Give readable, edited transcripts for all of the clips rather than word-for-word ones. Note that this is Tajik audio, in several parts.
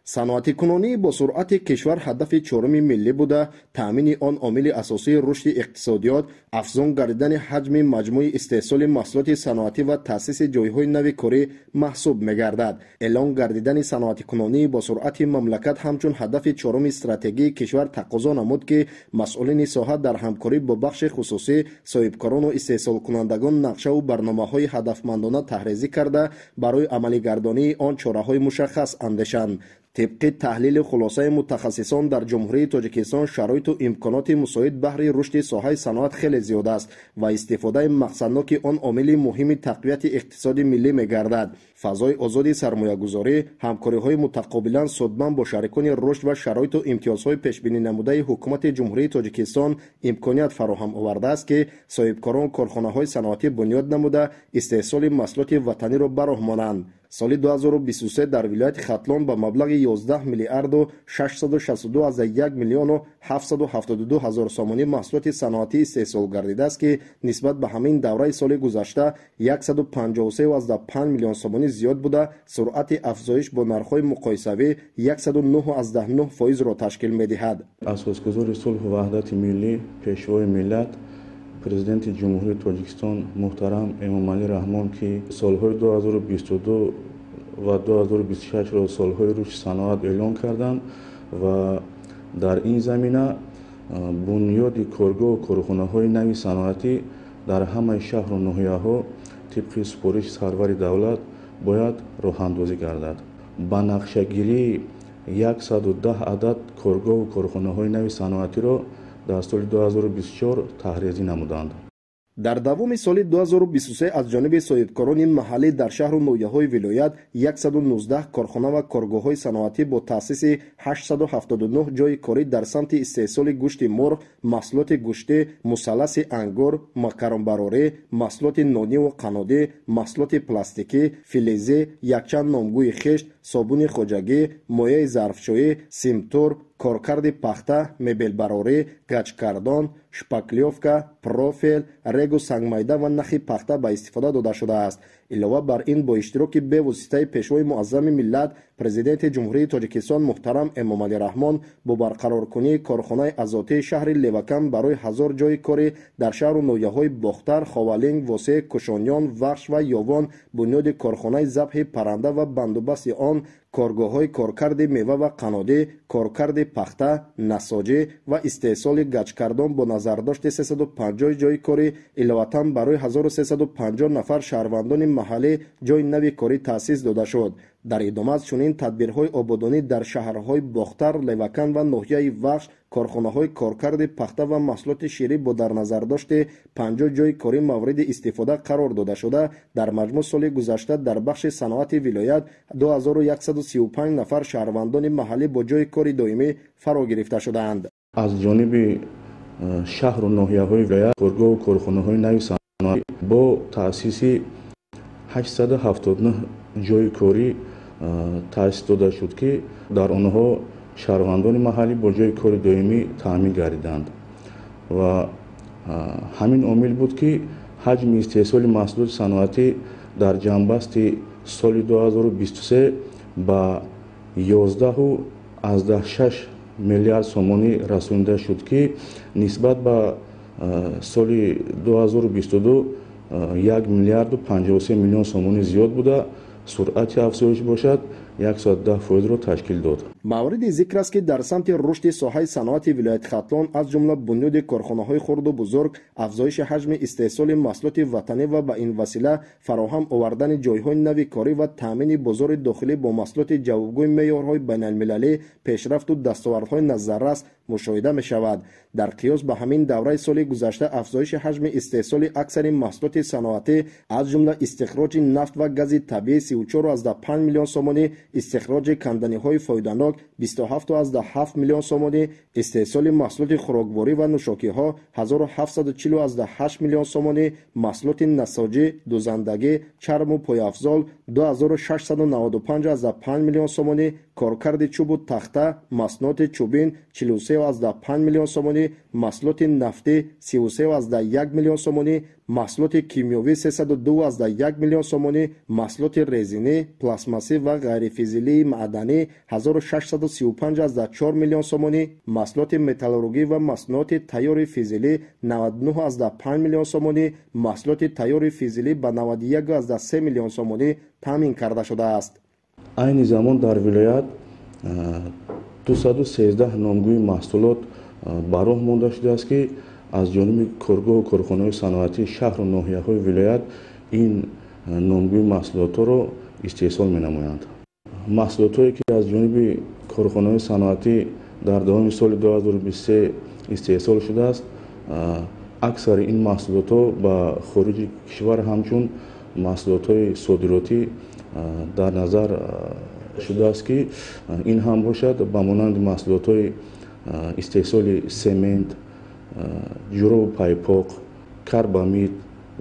Саноатикунонии бо суръати кишвар ҳадафи чоруми миллӣ буда, таъмини он омили асосии рушди иқтисодиёт, афзун гардидани ҳаҷми маҷмӯи истеҳсоли маҳсулоти саноатӣ ва таъсиси ҷойҳои нави корӣ маҳсуб мегардад. Эълон гардидани саноатикунонии бо суръати мамлакат ҳамчун ҳадафи чоруми стратегии кишвар тақозо намуд, ки масъулини соҳа дар ҳамкорӣ бо бахши хусусӣ, соҳибкорону истеҳсолкунандагон нақшаву барномаҳои ҳадафмандона таҳрезӣ карда, барои амалигардонии он чораҳои мушаххас андешанд. Тибқи таҳлили хулосаи мутахассисон, дар Ҷумҳурии Тоҷикистон шароиту имконоти мусоид баҳри рушди соҳаи саноат хеле зиёд аст ва истифодаи мақсадноки он омили муҳими тақвияти иқтисоди миллӣ мегардад. Фазои озоди сармоягузорӣ, ҳамкориҳои мутақобилан судманд бо шарикони рушд ва шароиту имтиёзҳои пешбинӣ намудаи ҳукумати Ҷумҳурии Тоҷикистон имконият фароҳам овардааст, ки соҳибкорон корхонаҳои саноатӣ бунёд намуда, истеҳсоли маҳсулоти ватаниро ба роҳ монанд. Соли 2023 дар вилояти Хатлон ба маблағи 11 миллиарду 662 миллиону 772 ҳазор сомонӣ маҳсулоти саноатӣ истеҳсол гардидааст, ки нисбат ба ҳамин давраи соли гузашта 153,5 миллион сомонӣ зиёд буда, суръати афзоиш бо нархҳои муқоисавӣ 109,9 фоизро ташкил медиҳад. Асосгузори сулҳу ваҳдати миллӣ, Пешвои миллат, Президенти Ҷумҳурии Тоҷикистон муҳтарам Эмомалӣ Раҳмон, ки солҳои 2022 ва 2026-ро солҳои рушди саноат эълон карданд ва дар ин замина бунёди коргоҳу корхонаҳои нави саноатӣ дар ҳамаи шаҳру ноҳияҳо тибқи супориши сарвари давлат бояд роҳандозӣ гардад. Ба нақшагирии 110 адад коргоҳу корхонаҳои нави саноатиро дар соли 2024 таҳрезӣ намуданд. Дар давоми соли 2023 аз ҷониби соҳибкорони маҳаллӣ дар шаҳру ноҳияҳои вилоят 119 корхона ва коргоҳҳои саноатӣ бо таъсиси 879 ҷойи корӣ дар самти истеҳсоли гӯшти мурғ, маҳсулоти гӯштӣ, мусалласи ангур, макаронбарорӣ, маҳсулоти нониву қаннодӣ, маҳсулоти пластикӣ, филезӣ, якчанд номгӯи хишт, собуни хоҷагӣ, мояи зарфшӯӣ, симтур, коркарди пахта, мебелбарорӣ, гачкардон, шпаклёвка, профил, регу сангмайда ва нахи пахта ба истифода дода шудааст. Илова бар ин, бо иштироки бевоситаи Пешвои муаззами миллат, Президенти Ҷумҳурии Тоҷикистон муҳтарам Эмомалӣ Раҳмон, бо барқароркунии корхонаи азотии шаҳри Левакан барои 1000 ҷойи корӣ дар шаҳру ноҳияҳои Бохтар, Ховалинг, Восеъ, Кушониён, Вахш ва Ёвон бунёди корхонаи забҳи парранда ва бандубасти он, коргоҳҳои коркарди мева ва қаннодӣ, коркарди пахта, насоҷӣ ва истеҳсоли гачкардон бо назардошти 350 ҷойи корӣ, иловатан барои 1350 нафар шаҳрвандони маҳаллӣ ҷойи нави корӣ таъсис дода шуд. Дар идома аз чунин тадбирҳои ободонӣ дар шаҳрҳои Бохтар, Левакан ва ноҳияи Вахш корхонаҳои коркарди пахта ва маҳсулоти ширӣ бо дар назардошти 50 ҷойи корӣ мавриди истифода қарор дода шуда, дар маҷмӯъ соли гузашта дар бахши саноати вилоят 2135 нафар шаҳрвандони маҳаллӣ бо ҷойи кори доимӣ фаро гирифта шудаанд. Аз ҷониби шаҳру ноҳияҳои вилоят коргоҳу корхонаҳои нави саноатӣ бо таъсиси 879 ҷойи корӣ таъсис дода шуд, ки дар онҳо шаҳрвандони маҳаллӣ бо ҷойи кори доимӣ таъмин гардиданд, ва ҳамин омил буд, ки ҳаҷми истеҳсоли маҳсулоти саноатӣ дар ҷамъбасти соли 2023 ба 11,6 миллиард сомонӣ расонида шуд, ки нисбат ба соли 2022 1 миллиарду 53 миллион сомонӣ зиёд буда, суръати афзоиш бошад 110 фоизро ташкил дод. Мавриди зикр аст, ки дар самти рушди соҳаи саноати вилояти Хатлон, аз ҷумла бунёди корхонаҳои хурду бузург, афзоиши ҳаҷми истеҳсоли маҳсулоти ватанӣ ва ба ин васила фароҳам овардани ҷойҳои нави корӣ ва таъмини бозори дохилӣ бо маҳсулоти ҷавобгӯи меъёрҳои байналмилалӣ пешрафту дастовардҳои назаррас мушоҳида мешавад. Дар қиёс ба ҳамин давраи соли гузашта афзоиши ҳаҷми истеҳсоли аксари маҳсулоти саноатӣ, аз ҷумла истихроҷи нафт ва гази табиӣ 34,5 миллион сомонӣ, истихроҷи канданиҳои фоиданок 27,7 миллион сомонӣ, истеҳсоли маҳсулоти хӯрокворӣ ва нӯшокиҳо 1740,8 миллион сомонӣ, маҳсулоти насоҷӣ, дузандагӣ, чарму пойафзол 2695,5 миллион сомонӣ. коркарди чӯбу тахта, маҳсулоти чӯбин 43,5 миллион сомонӣ, маҳсулоти нафтӣ 33,1 миллион сомонӣ, маҳсулоти кимиёвӣ 302,1 миллион сомонӣ, маҳсулоти резинӣ, пластмассӣ ва ғайрифизилии маъданӣ 1635,4 миллион сомонӣ, маҳсулоти металлургӣ ва маҳсулоти тайёри физилӣ 99,5 миллион сомонӣ, маҳсулоти тайёри физилӣ ба 91,3 миллион сомонӣ таъмин карда шудааст. Айни замон дар вилоят 213 номгӯи маҳсулот ба роҳ монда шудааст, ки аз ҷониби коргоҳу корхонаҳои саноатии шаҳру ноҳияҳои вилоят ин номгӯи маҳсулотҳоро истеҳсол менамоянд. Маҳсулотҳое, ки аз ҷониби корхонаҳои саноатӣ дар давоми соли 2023 истеҳсол шудааст, аксари ин маҳсулотҳо ба хориҷи кишвар ҳамчун маҳсулотҳои содиротӣ дар назар шудааст, ки ин ҳам бошад ба монанди маҳсулотҳои истеҳсоли семент, ҷурову пайпоқ, карбамид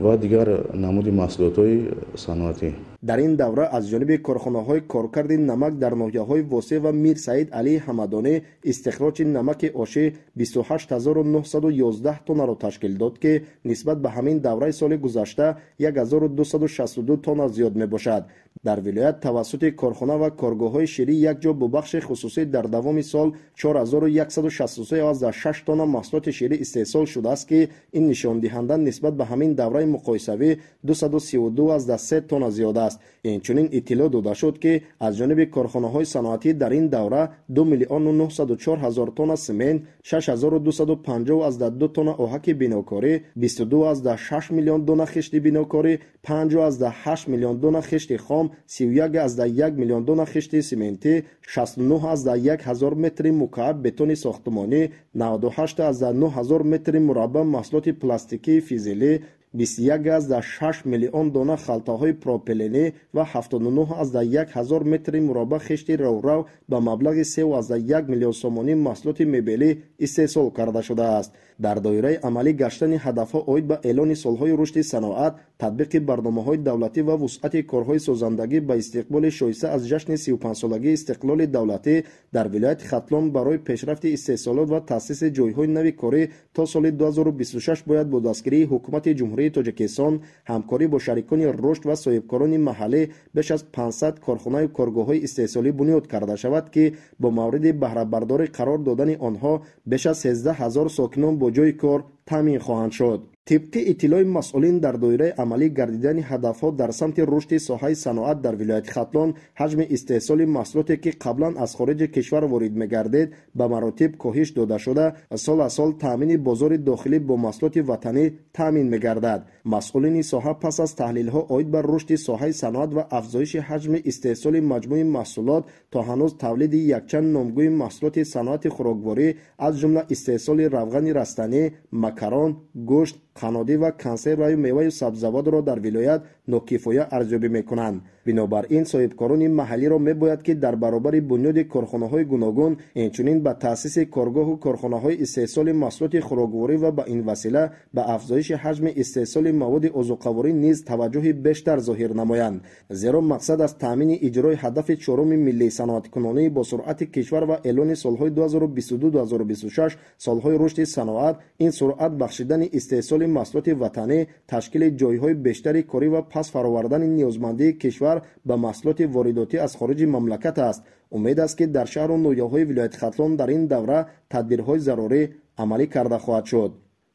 ва дигар намуди маҳсулотҳои саноатӣ. Дар ин давра аз ҷониби корхонаҳои коркарди намак дар ноҳияҳои Восеъ ва Мир Саид Алии Ҳамадонӣ истихроҷи намаки ошӣ 28911 тоннаро ташкил дод, ки нисбат ба ҳамин давраи соли гузашта 1262 тонна зиёд мебошад. Дар вилоят тавассути корхона ва коргоҳҳои ширӣ якҷо бо бахши хусусӣ дар давоми сол 4163,6 тонна маҳсулоти ширӣ истеҳсол шудааст, ки ин нишондиҳанда нисбат ба ҳамин давраи муқоисавӣ 232,3 тонна зиёд аст. Инчунин иттилоъ дода шуд, ки аз ҷониби корхонаҳои саноатӣ дар ин давра 2 904 000 тонна семент, 6250,2 тонна оҳаки бинокорӣ, 22,6 миллион дона хишти бинокорӣ, 5,8 миллион дона хишти хом, 31,1 миллион дона хишти сементӣ, 69,1 ҳазор метри мукааб бетони сохтмонӣ, 98,9 ҳазор метри мураббаъ маҳсулоти пластикии физилӣ, 21,6 миллион дона халтаҳои пропиленӣ ва 79,1 ҳазор метри мураббаъ хишти раврав ба маблағи 3,1 миллион сомонӣ маҳсулоти мебелӣ истеҳсол карда шудааст. Дар доираи амалӣ гаштани ҳадафҳо оид ба эълони солҳои рушди саноат, татбиқи барномаҳои давлатӣ ва вусъати корҳои созандагӣ ба истиқболи шоиста аз ҷашни 35-солагии истиқлоли давлатӣ дар вилояти Хатлон барои пешрафти истеҳсолот ва таъсиси ҷойҳои нави корӣ то соли 2026 бояд бо дастгирии Ҳукумати Ҷумҳурии Тоҷикистон, ҳамкорӣ бо шарикони рушд ва соҳибкорони маҳаллӣ беш аз 500 корхонаю коргоҳҳои истеҳсолӣ бунёд карда шавад, ки бо мавриди баҳрабардорӣ қарор додани онҳо беш аз 13 ҳазор сокинон бо ҷойи кор таъмин хоҳанд шуд. Тибқи иттилои масъулин, дар доираи амалӣ гардидани ҳадафҳо дар самти рушди соҳаи саноат дар вилояти Хатлон ҳаҷми истеҳсоли маҳсулоте, ки қаблан аз хориҷи кишвар ворид мегардид, ба маротиб коҳиш дода шуда, сол аз сол таъмини бозори дохилӣ бо маҳсулоти ватанӣ таъмин мегардад. Масъулини соҳа пас аз таҳлилҳо оид ба рушди соҳаи саноат ва афзоиши ҳаҷми истеҳсоли маҷмӯи маҳсулот то ҳанӯз тавлиди якчанд номгӯи маҳсулоти саноати хӯрокворӣ, аз ҷумла истеҳсоли равғани растанӣ, макарон, гӯшт, қаннодӣ ва консерваю меваю сабзавотро дар вилоят нокифоя арзёбӣ мекунанд. Бинобар ин соҳибкорони маҳаллиро мебояд, ки дар баробари бунёди корхонаҳои гуногун инчунин ба таъсиси коргоҳу корхонаҳои истеҳсоли маҳсулоти хӯрокворӣ ва ба ин васила ба афзоиши ҳаҷми истеҳсоли маводи озуқаворӣ низ таваҷҷӯҳи бештар зоҳир намоянд. Зеро мақсад аз таъмини иҷрои ҳадафи чоруми миллии саноаткунонӣ бо суръати кишвар ва эълони солҳои 2022-2026 солҳои рушди саноат, ин суръат бахшидани истеҳсоли маҳсулоти ватанӣ, ташкили ҷойҳои бештари корӣ ва пас фаровардани ниёзмандии кишвар ба маҳсулоти воридотӣ аз хориҷи мамлакат аст. Умед аст, ки дар шаҳру ноҳияҳои вилояти Хатлон дар ин давра тадбирҳои зарурӣ амалӣ карда хоҳад шуд.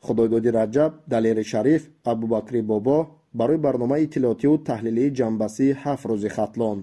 Худойдоди Раҷаб, Далери Шариф, Абубакри Бобо барои барномаи иттилоотиву таҳлилии ҷамъбастии 7 рӯзи Хатлон.